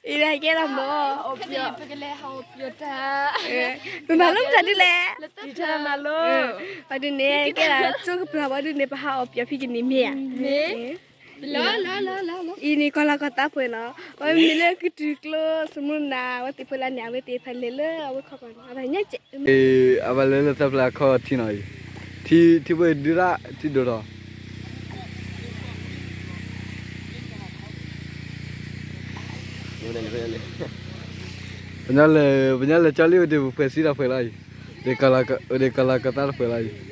အံၤကဲလီၤမၢ်, ပကလဲၤဟးအီၣ်ပၠီၣ်တၢ်, ပမၤလိမတၤဒ်လဲၣ်, ပှၤဒုးန့ၣ် ကဲဒၣ်ကၠိကပျၢ် ပှၤဒုးန့ၣ်ပဟးအီၣ်ပၠီၣ်ဖံကန့ၢ်မ့ၢ်ဧါ, အံၤန့ၣ်ကီၢ်လၤကီၢ်သးပှဲၤနီၤ, အဝဲမ့ၢ်လၢကတုၤကျိ စမူနၤ အဝဲသ့ၣ်ဖဲလၢန့ၣ် အဝဲသ့ၣ်ဖဲလဲၤလၢအဝဲခီပီန့ၣ် အဘၣ်ညါကဲး အဘၣ်လဲၤလၢသၢဖျၢၣ်အခီထံနီၤအံၤ, ထံ ထံဘိဒုးရၣ် ထံဒိၣ်ထီၣ်, ပညီလဲၤ ပညီလဲၤကၠီလံဝဲဒၣ်ပှဲၤစံတၢ်ပှဲၤလီၤအံၤ, ဒ်ကီၢ်လၤကီၢ်သးတပှဲၤလီၤ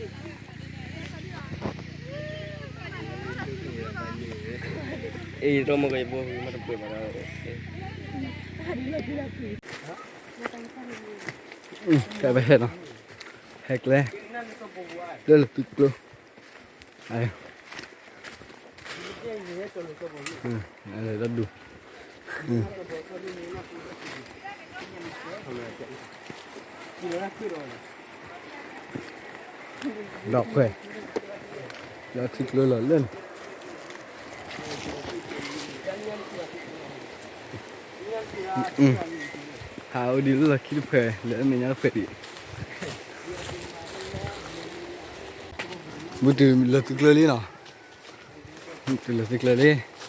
အံၤ, အံၤတမကဘိမတပှဲၤဘၣ်ဒီး တၢ်ပဟဲနီၤ, ဟဲကျဲ, လၢလၢသုကျိ, လၢဒူၣ်, ဒီးခွဲး, လၢထံကျိလီၤလၢန့ၣ် ဟးအိၣ်ဒံးလၢလီၢ်ခံတဖျၢၣ် လၢအမဲာ်ညါတဖျၢၣ်ဒံး, ဘူးတုၤလၢသုကျိလံနီၤ, ဘူးတုၤလၢသုကျိလံ. ခီ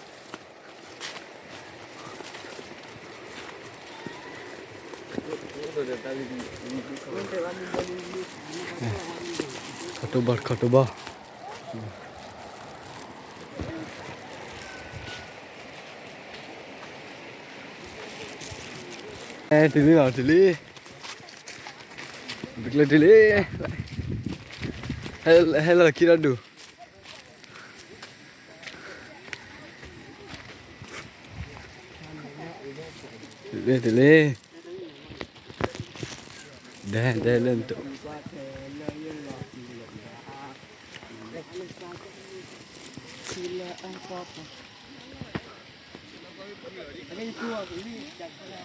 ၣ်တိဘီ ခီၣ်တိဘီ, တုၤလံနီၤ တုၤလံ, သုကျိတုၤလံ, ဟဲလီၤခံဒီးဒူၣ် တုၤလံ တုၤလံ, ဒဲ ဒဲလၢနတိၤ,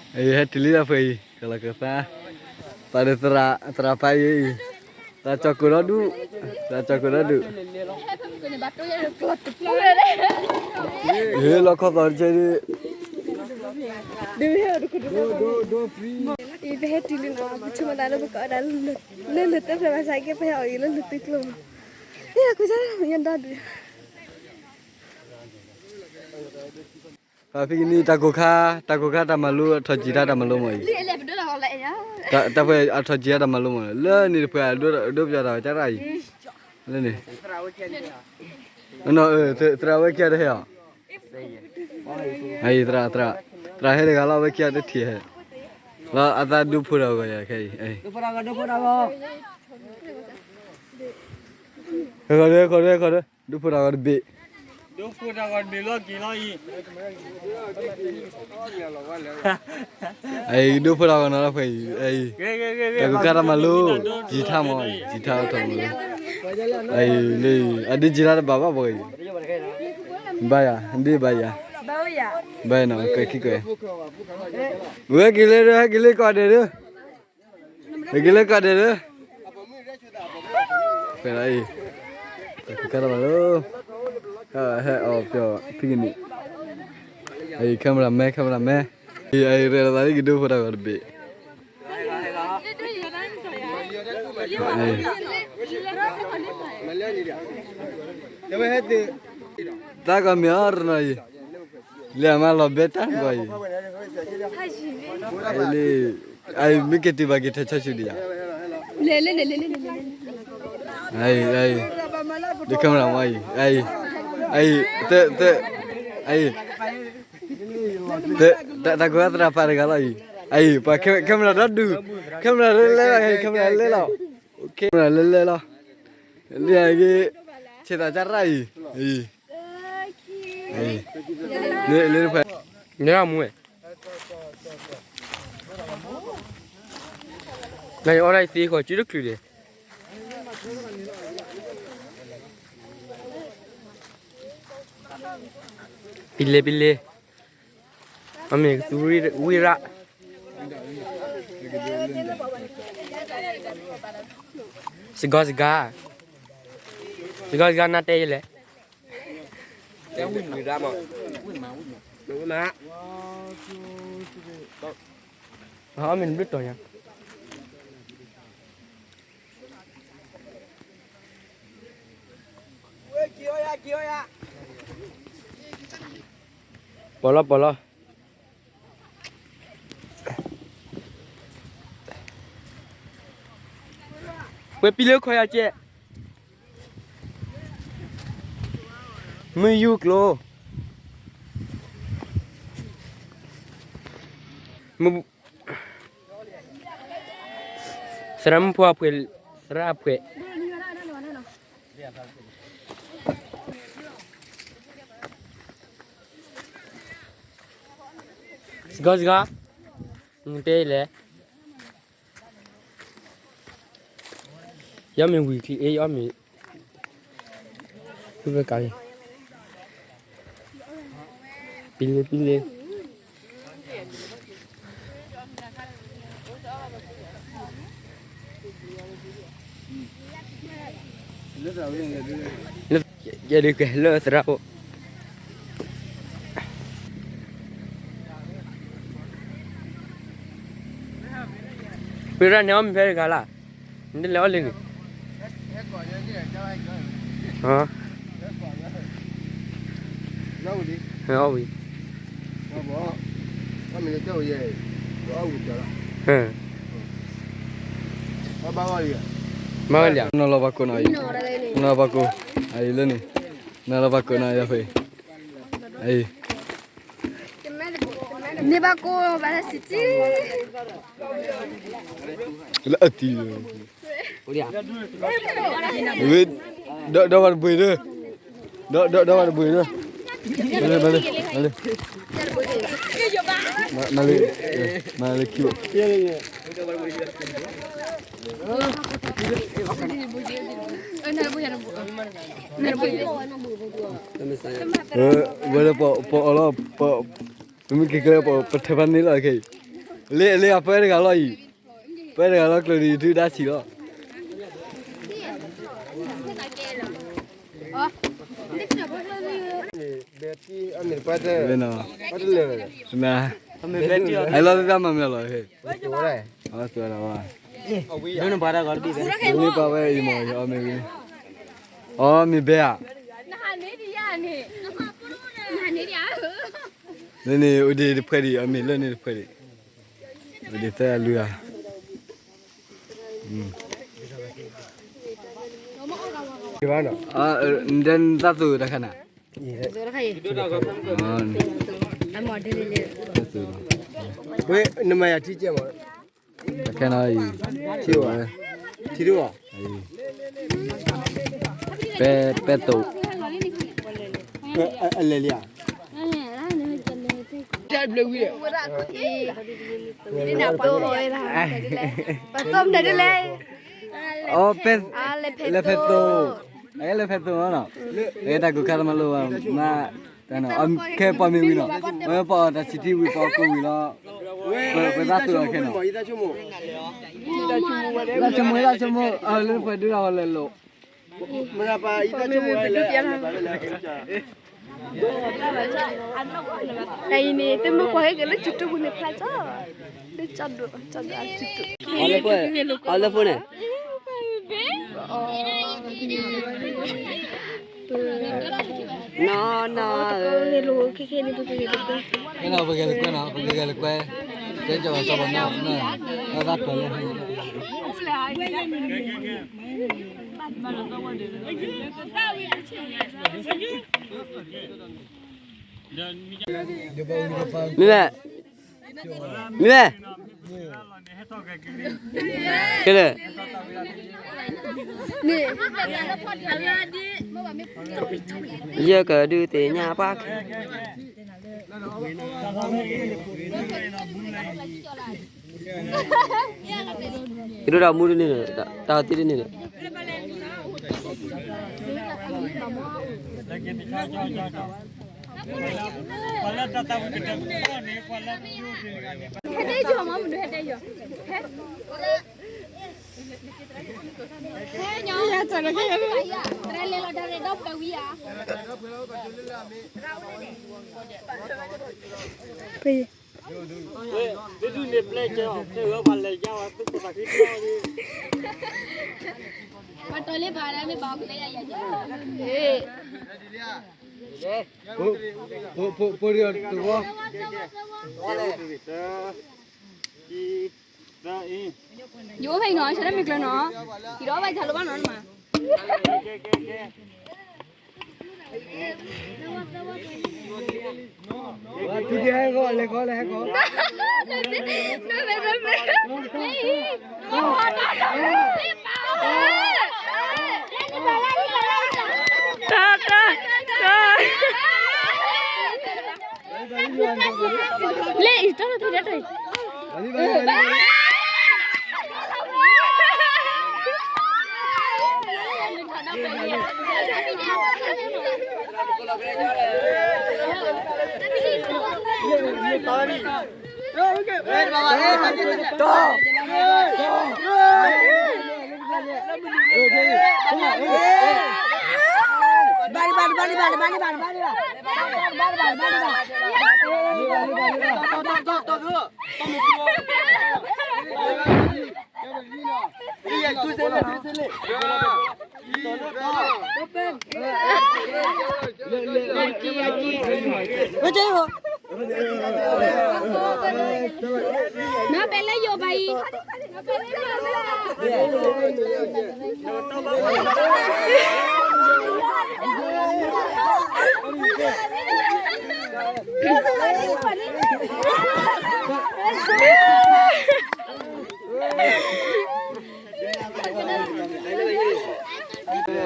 ဟဲတုၤလံတၢ်ပှဲၤအံၤ ကလီၤကသါ, သးဒီးသရၣ်ပၢ်အံၤ, သရၣ်ကၠီၣ်ကိၣ်ဒီဒူၣ်, သရၣ်ကၠီၣ်ကိၣ်ဒီဒူၣ်, ဟဲလီၤခီၣ်သီၣ်တကဲဒုး, ဒုးဟဲ, အံၤပဟဲတုၤလံနီၤ ပဆိကမိၣ်သးလၢပကအီၣ်ဒၣ်လၢလၢၢ်သၢဖျၢၣ်ဘၣ်ဆၣ်က့ ပဟဲအီၣ်ဂ့ၤလၢလၢၢ်သုကျိမး, ယဲၢ်ကစၢ်ယဒီး ဖဲကနံၣ်တၢ်ကိၢ်ခါ, တၢ်ကိၢ်ခါတၢ်မၤလိ အထီၣ်ကံၣ်ထါတၢ်မၤလိမ့ၢ်အံၤ, တၢ်ပှဲၤအထီၣ်ကံၣ်ထါတၢ်မၤလိမ့ၢ် လၢန့ၣ်တပှဲၤအဒိပယီၤတၢ်ဝဲကရၣ်အံၤ, လၢန့ၣ်, သရၣ်ဝဲခံဂၤတဟဲအီၤ, အံၤ သရၣ်, သရၣ်ဟဲတဂၤလီၤ အဝဲခံဂၤတထံၣ်ဟဲ, လီၤအသးဒူဖိတၢ်ဂီၤယၤခဲအံၤ, ဒိဖိတၢ်ဂီၤတဘ့ၣ်, ဒိဖိတၢ်ဂီၤတဘ့ၣ်လီၤက့ၤလီၤအံၤ, အံၤ ဒိဖိတၢ်ဂီၤနီၤလီၤဖဲအံၤ, အံၤ တၢ်ကိၢ်ခါတၢ်မၤလိ, ကံၣ်ထါမ့ၢ်, ကံၣ်ထါအထီၣ်မၤလိ, အံၤ လၢ အဒ့ကံၣ်ထါတဘၣ်ဘၣ်ဘၣ်အံၤ, ဘၣ်ယၤ, ဒ့ဘၣ်ယၤ, ဘၣ်ယၤနီၤ ကွဲးခံကွဲး, ဝဲက့ၤလၢ ဟဲက့ၤလၢကီၢ်ဒဲးဒီး ဟဲက့ၤလၢကီၢ်ဒဲးလၢ, ဖဲလီၤအံၤ, ကကါတဘၣ်လၢ, ဟဲအီၣ်ပျီၣ်ဖံကနံၣ်, အံၤ camera man, camera man, အံၤ ရဲၣ်လီၤသးလၢကဒိဖိတၢ်ဂီၤတဘ့ၣ်, သးကီၢ်မ့ၢ်အီၤတနီၤအံၤ, လၢအမါလီၤဘဲတၢ်ကွၢ်အံၤ, လၢ အံၤ မ့ၢ်က့ၤတုၤဘၣ်က့ၤထဲဆီဆူဒံးယၤ, အံၤ အံၤ ဒုး camera မ့ၢ်အံၤ, အံၤ အံၤ တ တ အံၤ တ တၢ်ကိၢ်သရၣ်ပၢ်တဂၤလီၤအံၤ, အံၤ ပှၤ camera ဒီဒူၣ်, camera လၢလဲလီၤ, camera လၢလဲလီၤ, camera လၢလဲလီၤ, လၢအဂ့ၢ် ဆဲးသးကရၣ်အံၤ, အံၤ လၢ လၢ လၢမူဝဲ, နအီၣ်ဒၣ်သ့ဃီၤ စုတချုးဒီး ပလဲၤ ပလဲၤ, အမ့ၢ်ကသူဝံၣ်ရၣ်, စှၤစှၤ, စှၤစှၤ နတဲယလဲၣ်, ဝံၣ်မး, ဝံၣ်မး, မ့ၢ်နဘျုးတီၤညါ ပီၢ်လီၤပီၢ်လီၤ ပှဲၤပံလၢခီယၤကဲ မုၢ်ယူၢ်ကျိ သရၣ်မုၣ်ဖိအဖှဲး သရၣ်အဖှဲး စ့ၢ်ကီးစ့ၢ်ကီး နတဲလဲၣ် ယီၢ်မ့ၢ်ဝံၤချံ အ့ ယီၢ်မ့ၢ် ဖုဖဲကးလံ ပံလ့ပံလ့ ယဲဒုးကဲလၢသရၣ်အိၣ် ပရၢ်န့ၣ်အီၣ်မ့ၢ်ဖဲတဂၤလၢ် နတလဲၤအီၣ်လၢန့ၣ် ဟဲအီၣ်ဝံၤ ဘၣ်ဝဲလံ နီၢ်လီၤဘၣ်ကိးနီၢ်အံၤ နီၢ်လီၤဘၣ်ကိး အံၤလၢန့ၣ် နီၢ်လီၤဘၣ်ကိးနီၢ်အံၤလၢဖဲ အံၤ န့ၢ်ဘၣ်ကိးဘၣ်လၢစံးတံ လၢအတံ ဝ့ၢ် ဒီးဒီးဝဲတဘှံးဒီး ဒီးဒီးဒီးဝဲတဘှံးဒီး မၤလၢ မၤလၢ မၤလၢ မၤလၢ မၤလၢခံဘိ ဝဲလၢပအီၣ်လီၤ ပမ့ၢ်က့ၤကျဲ ပထၢဖးန့ၣ်လီၤခဲအံၤ လၢလၢအပှဲၤတဂၤလီၤအံၤ ပှဲၤတဂၤလီၤကျိၤဒံး ယထုဒၣ်ဆံးလီၤ န ဟဲလီၤသတၢ်မၤမနုၤလီၤဟဲ အဝဲသွဲလီၤဘၣ် နပာ်ဝဲအံၤမ့ၢ် ယအီၣ်မ့ၢ်ဝံၤ အီၣ်မ့ၢ်ဘဲဧါ လၢန့ၣ် အိၣ်ဒံးတဖှဲးဒံး အီၣ်မ့ၢ်လၢန့ၣ်တဖှဲးဒံး အိၣ်ဒံးသၢအလွံၢ်ဧါ နတဲနသးသူတခါနၤ နမၤယၤထံကဲမး တခဲနီၤအံၤ ထံဝဲ ထံဒိၣ်ဘၣ် ပဲ ပဲသိး အလဲၤလံဧါ တၢ်ဘျုးဝံၤ ပသိးမနုၤဒ်လဲၣ် အ လဲၤဖဲသိး အလဲၤဖဲသိးနီၤ အတၢ်ကူၣ်ခါတမၤလိဘၣ် မ့ၢ် ခဲပှၤမ့ၢ်ဝံၤနီၤ ဝဲပှၤအီၣ်တၢ်ဆံးထံဝံၤ ပှၤကိးဝံၤလီၤ ပသးသူၣ်အီၤခဲနီၤ သးဆိကမိၣ် သးဆိကမိၣ် အလၢပှဲၤဒုးဒီးလဲၤလိာ် တၢ်အံၤန့ၣ် တမ့ၢ်ပှၤဟဲက့ၤလၢကၠူတူပူၤန့ၣ်ဖျါကၠီ လၢကၠီဒိၣ် ကၠီဒိၣ်အကၠူတူ အီၤလၢဖိန့ၣ် နီၢ်နီၢ် ပဂဲၤလိာ်ကွဲနီၤ ပကဂဲၤလိာ်ကွဲ ကဲကၠီၤစီၤပၤနီၢ်နီၢ် တၢ်ပၢၢ်လၢ မ့ၢ်ဘဲ မ့ၢ်ဘဲ ကဲလၢ ယကဒုးသ့ၣ်ညါပှၤ ယဒိၣ်တၢ်မူတန့ၢ်ဒီး တၢ်သ့တန့ၢ်ဒီး ပှၤလၢတၢ်သးဝံၣ်ကတၢၢ်န့ၣ် ပှၤလၢ ဟဲတဲယီၤမး မနုၤဟဲတဲယီၤ ဟဲ ဟဲညီ, တြဲလဲၤလီၤတၢ်ရဲၣ်ဒီးပှဲၤဝံၤဧါ. ပှဲၤ, သုဒုးန့ၣ်ပျဲကဲအီၤ ပျဲဝဲပှၤလဲၤယါဝဲသုကိးသးခံတီဒီး, ပှၤတီလ့ဘၣ်ဒၣ်မ့ၢ်ဘၣ်အီၤကလဲၤယၤယၤ, ဖိ, ဖိ, ဖိ, ဖိဒီးတဝီ, ယအိၣ်ဖဲအံၤနီၤ ဆၢထၢၣ်မ့ၢ်ကျၢၤနီၤ, ယဒီးဘၣ်ယၤလိဘၣ်နီၤမး. လၢအံၤတၢ်လၢဖဲဒၣ်တၢ်အံၤ, နီၢ်ပဲလဲယိာ်ဘၣ်အံၤ,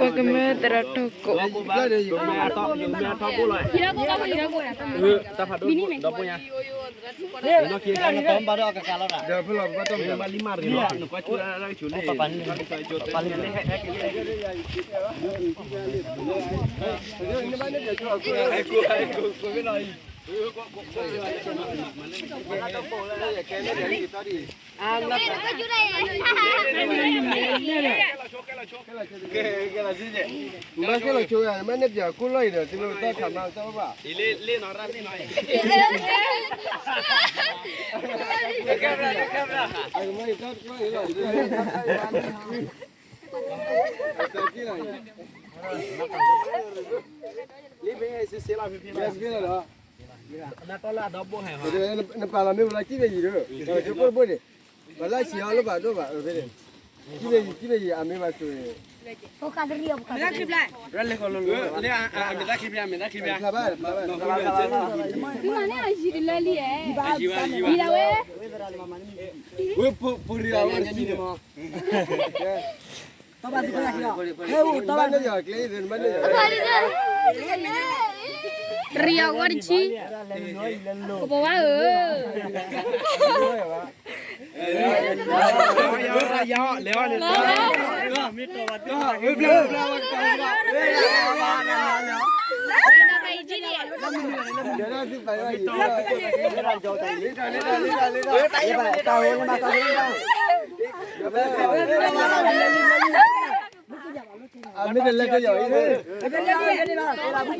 ပကမၢသရၣ်ထီၣ်ကိး, မ့ၢ်ကဲလီၤဆိဝဲ မ့ၢ်န့ၣ်ပျၢၤကိၢ်လီၤအံၤဒီး သုလိတၢ်ခးမါတၢ်ဘၣ်ဘၣ်, အကမ့ၢ်တၢ်တကျီအံၤလီၤ, လံဖဲစ့လီၤဖဲဖဲလီၤ, နပာ်လီၤမ့ၢ်ဝဲလၢကံၣ်ဖဲယံၤဒီး ကၠိပိၢ်တဘိန့ၣ်, ပှၤလၢဆံးအီၤလၢဘၣ်ဒိၣ်ဘၣ်အဖဲန့ၣ်, ကံၣ်ဖဲယံၤ ကံၣ်ဖဲယံၤ အမ့ၢ်ဘၣ်ဆိၣ်န့ၣ်, မ့ၢ်တၢ်ခံဖျါ မ့ၢ်တၢ်ခံဖျါ, မ့ၢ်တၢ်ခံဖျါ, မ့ၢ်တၢ်ခံဖျါ, ယံၤလီၤဝဲ, ဝဲဖိရံၤအဝဲတဆံန့ၣ်မး တဘၣ်န့ၣ်ယီၤကျဲ, တရံးအီၤဝဲတဆံ, ကပီၤဝါဧၢ, အမ့ၢ်တလဲၤကယီၤအံၤ, အဲၣ်ခိး အဲၣ်ခိး အဲၣ်ခိး,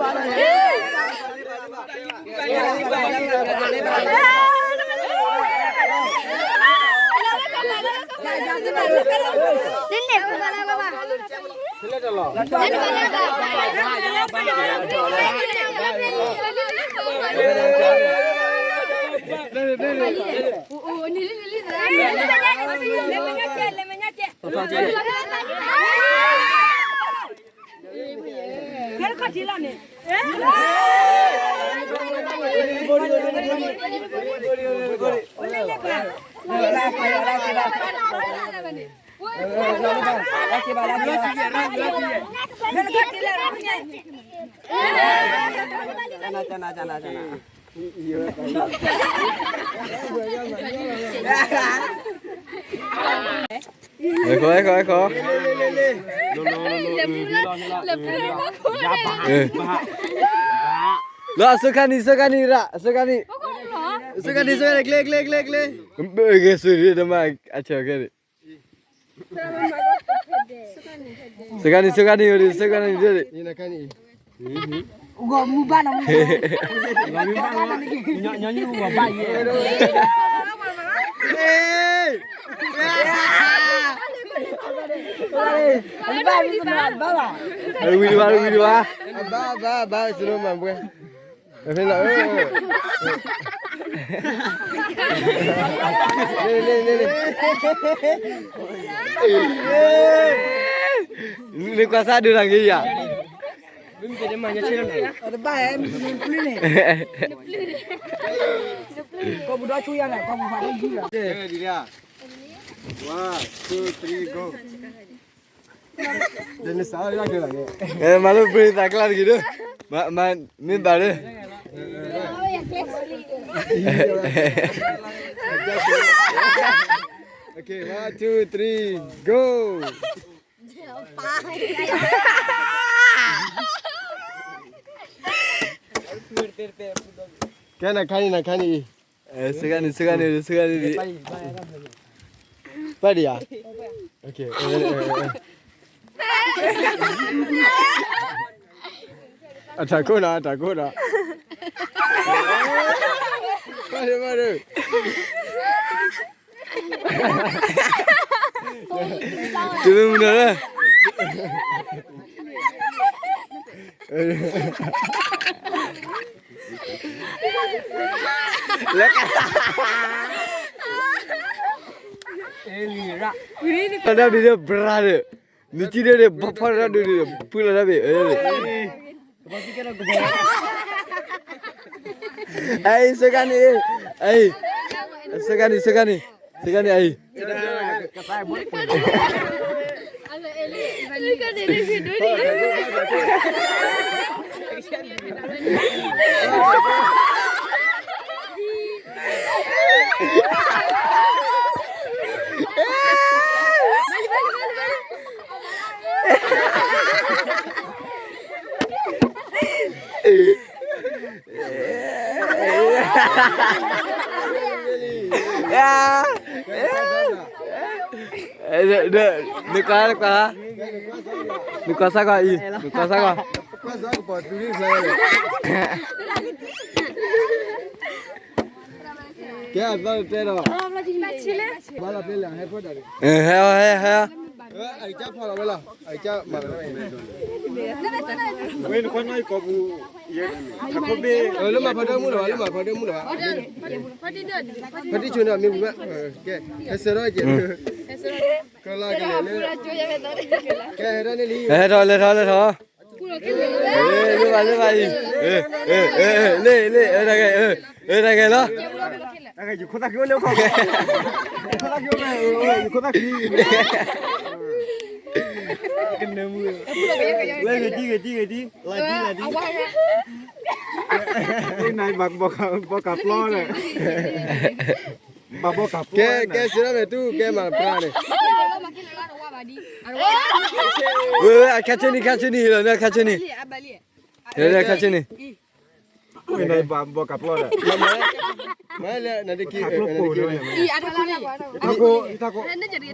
လၢအစၢခါနံၤ စၢခါနံၤရၣ် အစၢခါနံၤ, အစၢခါနံၤ စၢခါနံၤ ကျ့ ကျ့ ကျ့ ကျ့, ဂဲၤဆၢထၢၣ်ဒ်မး အဆၢခဲန့ၣ် စကနံၣ် စကနံၣ် စကနံၣ် စကနံၣ် ဂီၤမူဘၣ်နီၤ မူဘၣ် ဝံၤတဘၣ် ဝံၤတဘၣ် အဘၣ် အဘၣ် အဘၣ် စနိမၤဘှဲ ဖဲလီၤ လ့ကွၢ်ဆၣ်ဒုးတၢ်ဂ့ၤယၤ တဘၣ်ဟဲ မ့ၢ်နပျုၢ်န့ၣ် ကီၢ်ပူၤဒီဆူယၤန့ၣ် ကီၢ်ပူၤဖးဒိၣ်ယုၢ်လီၤ One, two, three, go. မၤလၢပှ့ၤသးကျါတဂ့ၤဒီး မ့ၢ်ဘၣ်ဒီး Okay, one, two, three, go. ကဲ နခါန့ၣ် နခါန့ၣ်အံၤ စကနံၣ် စကနံၣ် စကနံၣ် ပၢ်ဒံးဧါ အတၢ်ခိၣ်နီၤ အတၢ်ခိၣ်နီၤ ပၢ်ဒံး ပၢ်ဒံး တုၤမုၢ်နီၤလၢ လၢက ဖီတၢ်ဒုးဒီး ဘြၤဒီး နစံးဒၢဒီး ဖီတၢ်ဒုးဒီး ဖုလီၤတၢ်ဘ့ၣ် အံၤ စကနံၣ် အံၤ စကနံၣ် စကနံၣ် အံၤ နကွၢ် နကွၢ် နကွၢ်စၢ်ကွၢ်အံၤ နကွၢ်စၢ်ကွၢ် ကဲ အသီတတဲဒီး ဘၣ်လီၤဖဲလဲၣ် ဟဲဖီတၢ်န့ၣ် ဟဲ ဟဲ ဟဲ ဝဲနခွါနီၢ်အံၤကီၢ်ပူၤ လၢမၤဖီဒၢမူလီၤဘၣ် လၢမၤဖီဒၢမူလီၤဘၣ် ဖီတံၢ်ဆိန့ၣ်မ့ၢ်ဝံၤဘၣ် ကဲ ဟဲဆၢထၢၣ်ကဲ ကလီကလဲၤလၢ ကဲ ဟဲထီၣ်န့ၣ်လံ ဟဲထီၣ် လဲၤထီၣ် လဲၤထီၣ် လၢဘၣ် လၢဘၣ်အံၤ လ့ၣ် လ့ၣ် တၢ်ဂဲၤ တၢ်ဂဲၤလီၤ ယခိၣ်သၣ်ခံအိၣ်လၢခီၣ် ယခိၣ်သၣ်ခံအိၣ် ယခိၣ်သၣ်ခံ ဂ့ၤတံၢ် ဂ့ၤတံၢ် ဂ့ၤတံၢ် လၢတံၢ် လၢတံၢ် နဘၣ်ဘီကးပျီန့ၣ် ဘၣ်ဘီကးပျီ ကဲ ကဲ စံးထီၣ်မဲာ်တူၢ် ကဲမၤတဖျါန့ၣ် ဝဲ ဝဲ အခါဆ့နံၤ ခါဆ့နံၤ ဟ့ၣ်လီၤန့ၣ် အခါဆ့နံၤ ဟ့ၣ်လီၤ အခါဆ့နံၤ ဘၣ်ဘီကးပျီဒီး မၤလၢနတက့ၢ် ခါကျိပိၣ်ဒီး အံၤ အထါလီၤန့ၣ် အံၤ အထါကိၣ် ဘၣ်ဒံးဘၣ် ဘၣ်ဒံး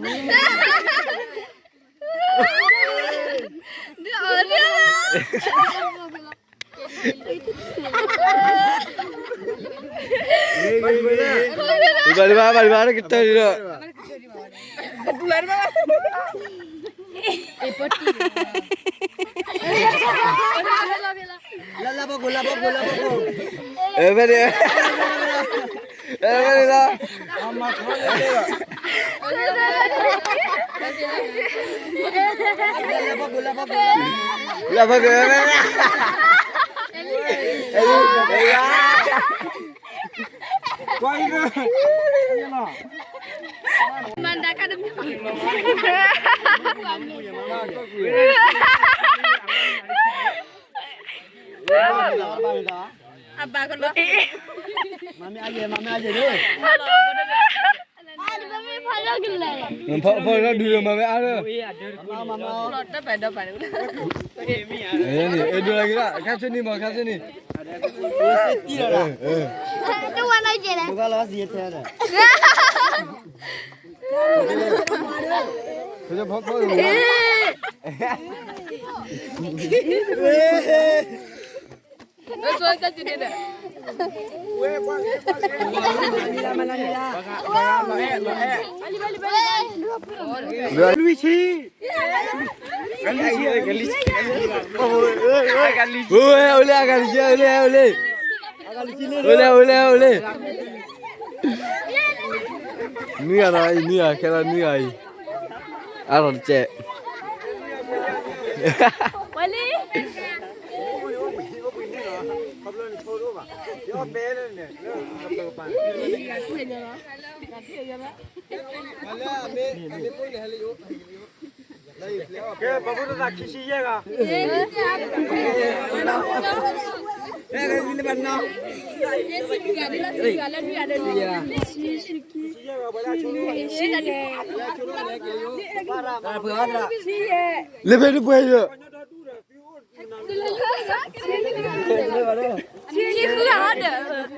ဘၣ် ကတၢၢ်ဒံးဒီး လၢလၢဘီၣ်ကိၣ် လၢဘီၣ်ကိၣ် လၢဘီၣ်ကိၣ် အဲ ဖဲန့ၣ် အဲ ဖဲန့ၣ်လီၤ လၢဘီၣ်ကိၣ် လၢဘီၣ်ကိၣ် ကွၢ်အံၤ မန္တလေးကတည်းက အဘၣ်ကလီ မမီအယဲ မမီအယဲန့ၣ် ဖီဖီဒုးမၤဝဲအါလၢ တပၢၢ်ဒီပၢၢ် အဲဒိၣ်လၢက့ၤလီၤ ခါဆူနံၣ်မး ခါဆူနံၣ် တဝါလီၤယဲလဲၣ် တဝါလီၤစံးထဲဒီး လွံၢ်ဆံ, အိၣ်လၢအဂၤတဆံ, အိၣ်လၢ, အိၣ်လၢ, အိၣ်လၢ, အိၣ်လၢ, နွံဂၤနီၤအံၤ, နွံဂၤ, ခဲလၢနွံဂၤအံၤ, အါထီၣ်တကဲး. ကဲ, ပှၤဖိသၣ်ခံဆံယဲၢ်ဂၤ, လၢဖဲတပှဲၤဒီး, လၢ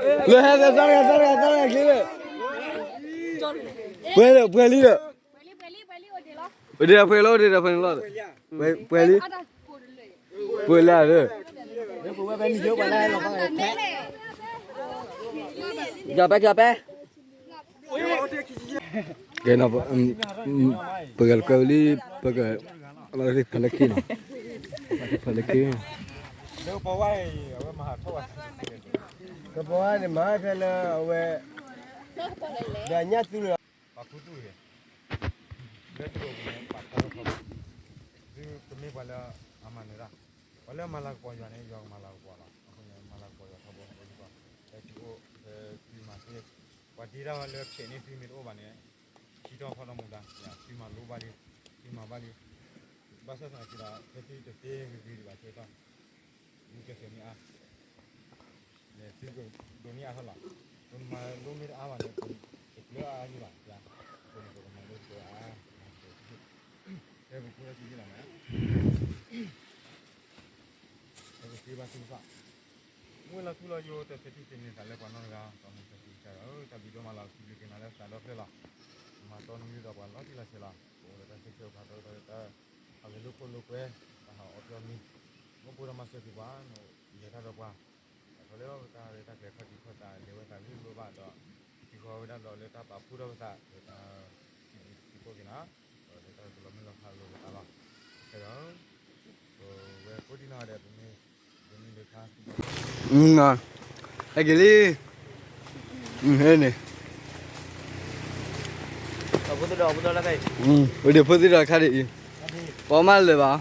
ဟဲသၢဂၤ, သၢဂၤ, သၢဂၤချ့လၢ, ပှဲၤလံ, ပှဲၤလံဒီး, အိၣ်ဒံးဒီးပှဲၤလီၤ, အိၣ်ဒံးဒီးပှဲၤလီၤ, ပှဲၤလံ, ပှဲၤလၢဒီး, ကပဲ, ကပဲ. ကဲ, ပကကွဲးဝံၤလံ, ပက, ဖဲလၢခံနီၤ, ဖဲလၢခံ, ကပီၤဝါန့ၣ်မၤဖဲလၢအဝဲ, ဒီးညၣ်သူလၢ, ပာ်ခူသူၣ်တဂ့ၤ, လၢတၢ်အိၣ်ပူၤန့ၣ် ပာ်ထီၣ်လၢခီ, သုတမ့ၢ်ပှၤလၢအမၤနၢၤတၢ်, ပှၤလၢအမၤလၤကပီၤယွၤန့ၣ် ယွၤကမၤလၤကပီၤလီၤ. အဃိန့ၣ် မၤလၤကပီၤယွၤထီဘိ, ပသုအိၣ်ဖဲသုမၤသ့, ပှၤတ့တၢ်လၢဖျဲးန့ၢ်သုမ့ၢ်တအိၣ်ဘၣ်န့ၣ်, ထံထီၣ်ဖီထီၣ်မူဒါ, သုမၤလိဘၣ်လံ, သုမၤဘၣ်လံ, ဘၣ်ဆၣ်သနာ်က့ဒီး ဖဲသုတသ့ဂ့ၤဂ့ၤဒံးဘၣ်ဆၢကတီၢ်, မူကစၢၤမ့ၢ်အါ န့ၣ် သုကဒိးန့ၢ်အါထီၣ်လီၤ. ပမၤလိမ့ၢ်တအါဘၣ်န့ၣ် ပကျၢၤအါအါယံၤဘၣ်, အဃိန့ၣ် ပကမၤလိတကျၢၤအါ, ဖဲပဖိလၢသုယ့ၢ်လီၤမး, ပကသ့ဘၣ်သုကသး, မုၢ်လီၤထူလီၤယိာ် တၢ်သထံၣ်သန့ၤသးလၢပှၤနီတဂၤ, ပှၤမုၢ်သထံၣ်ကစၢ်ဒီး တၢ်ဘျုးဒိၣ်မးလီၤ, သုဘျုးက့ၤနၤလၢသးဒီဖျၢၣ်လီၤ. မၤတီနံၤဒီးပှၤလီၤတံၢ်လီၤဆဲးလီၤ, ပအိၣ်ဒီးတၢ်ဆိၣ်ဂ့ၤဆိၣ်ဝါဒီးတၢ်, ဟးဂီၤလိာ်ခိၣ်လိာ်ကွဲ, တၢ်ဟးအီၣ်ပၠီမံၤ, မ့ၢ်ပှၤဒီးမၤစၢၤက့ၤပှၤ, ယဲၤတၢ်ဒီးပှၤ, ဒီးလၢတၢ်ရဲၣ်တၢ်ကျဲၤခီၣ်ထံးခီၣ်သး လဲၤဝဲသးဂ့ၢ်လိာ်ဘၣ်ဒီး, စံးဃီၤဝဲဒၣ်ဒီးလၢတၢ်ပာ်ဖှိၣ်ထီၣ်ပသး ဒီးတၢ်စံးဘျုးစံးဖှိၣ်က့ၤနၤ, ဒီးလၢတၢ်ကလီၤမုၢ်လီၤဖးလိာ်ပသးလီၤ. ခဲဒီး, ပဝဲကိးဒံနီၢ်ဂၤဒဲး ပမ့ၢ်, ပမ့ၢ်ဒုးခါ, ဟဲက့ၤလံ, ဟဲန့ၣ်, အိၣ်ဒံးဖိသ့ၣ်ဒီးခါဒံးအံၤ, ပမၤလၢာ်ဘၣ်,